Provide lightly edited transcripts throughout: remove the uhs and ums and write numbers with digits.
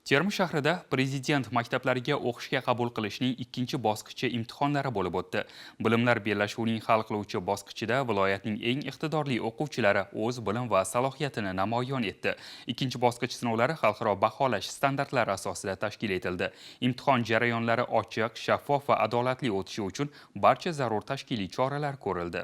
Termiz shahrida prezident maktablariga o'qishga qabul qilishning ikkinchi bosqichi imtihonlari bo'lib o'tdi. Bilimlar bellashuvining hal qiluvchi bosqichida viloyatning eng iqtidorli o'quvchilari o'z bilim va salohiyatini namoyon etdi. Ikkinchi bosqich sinovlari xalqaro baholash standartlari asosida tashkil etildi. Imtihon jarayonlari ochiq, shaffof va adolatli o'tishi uchun barcha zarur tashkiliy choralar ko'rildi.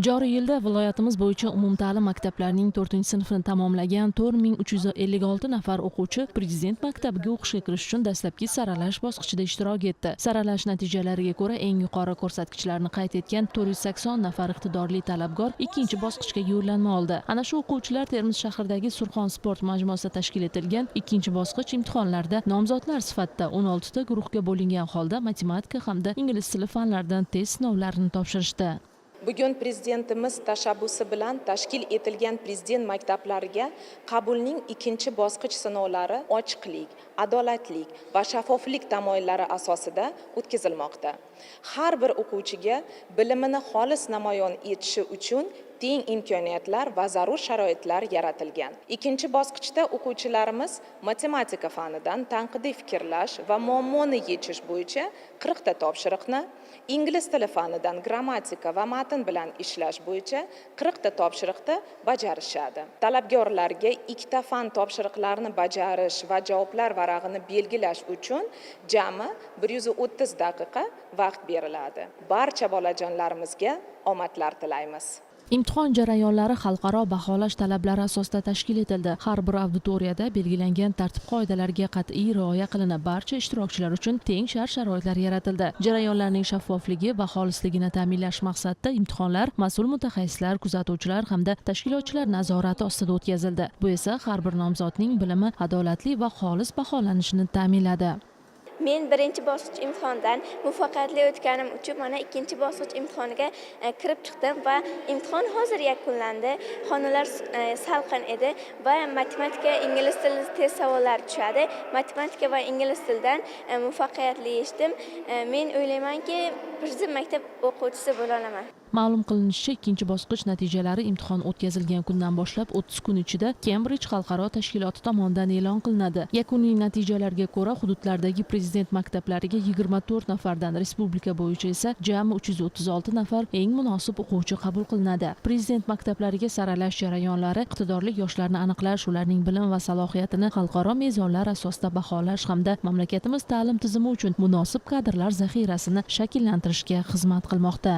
Joriy yilda viloyatimiz bo'yicha umumta'lim maktablarining 4-sinfini tamomlagan 4356 nafar o'quvchi prezident maktabiga o'qishga kirish uchun dastlabki saralash bosqichida ishtirok etdi. Saralash natijalariga ko'ra, eng yuqori ko'rsatkichlarni qayd etgan 480 nafar iqtidorli talabgor ikkinchi bosqichga yo'llanma oldi. Ana shu o'quvchilar Termiz shahridagi Surxon sport majmuasida tashkil etilgan ikkinchi bosqich imtihonlarida nomzodlar sifatida 16 ta guruhga bo'lingan holda matematika hamda ingliz tili fanlaridan test sinovlarini topshirishdi. Bugun prezidentimiz tashabbusi bilan tashkil etilgan prezident maktablariga qabulning ikkinchi bosqich sinovlari ochiqlik, adolatlik va shaffoflik tamoyillari asosida o'tkazilmoqda. Har bir o'quvchiga bilimini xolis namoyon etishi uchun teng imkoniyatlar va zarur sharoitlar yaratilgan. Ikkinchi bosqichda o'quvchilarimiz matematika fanidan tanqidiy fikrlash va muammoni yechish bo'yicha 40 ta topshiriqni, ingliz tili fanidan grammatika va matn bilan ishlash bo'yicha 40 ta topshiriqni bajarishadi. Talabgorlarga ikkita fan topshiriqlarini bajarish va javoblar varag'ini belgilash uchun jami 130 daqiqa vaqt beriladi. Barcha bolajonlarimizga omadlar tilaymiz. Imtihon jarayonlari xalqaro baholash talablari asosida tashkil etildi. Har bir auditoriyada belgilangan tartib qoidalarga qat'iy rioya qilinib, barcha ishtirokchilar uchun teng shart sharoitlar yaratildi. Jarayonlarning shaffofligi va xolisligini ta'minlash maqsadida imtihonlar mas'ul mutaxassislar, kuzatuvchilar hamda tashkilotchilar nazorati ostida o'tkazildi. Bu esa har bir nomzodning bilimi adolatli va xolis baholanishini ta'minladi. Men birinchi bosqich imtihondan muvaffaqiyatli o'tganim uchun mana ikkinchi bosqich imtihoniga kirib chiqdim va imtihon hozir yakunlandi. Xonalar salqin edi va matematika, ingliz tili test savollari tushadi. Matematika va ingliz tilidan muvaffaqiyatli yechdim. Men o'ylaymanki, prezident maktab o'quvchisi bo'la olaman. Ma'lum qilinishicha, ikkinchi bosqich natijalari imtihon o'tkazilgan kundan boshlab 30 kun ichida Cambridge xalqaro tashkiloti tomonidan e'lon qilinadi. Yakuniy natijalarga ko'ra, hududlardagi prezident maktablariga 24 nafardan, respublika bo'yicha esa jami 336 nafar eng munosib o'quvchi qabul qilinadi. Prezident maktablariga saralash jarayonlari iqtidorli yoshlarni aniqlash, ularning bilim va salohiyatini xalqaro mezonlar asosida baholash hamda mamlakatimiz ta'lim tizimi uchun munosib kadrlar zaxirasini shakllantirishga xizmat qilmoqda.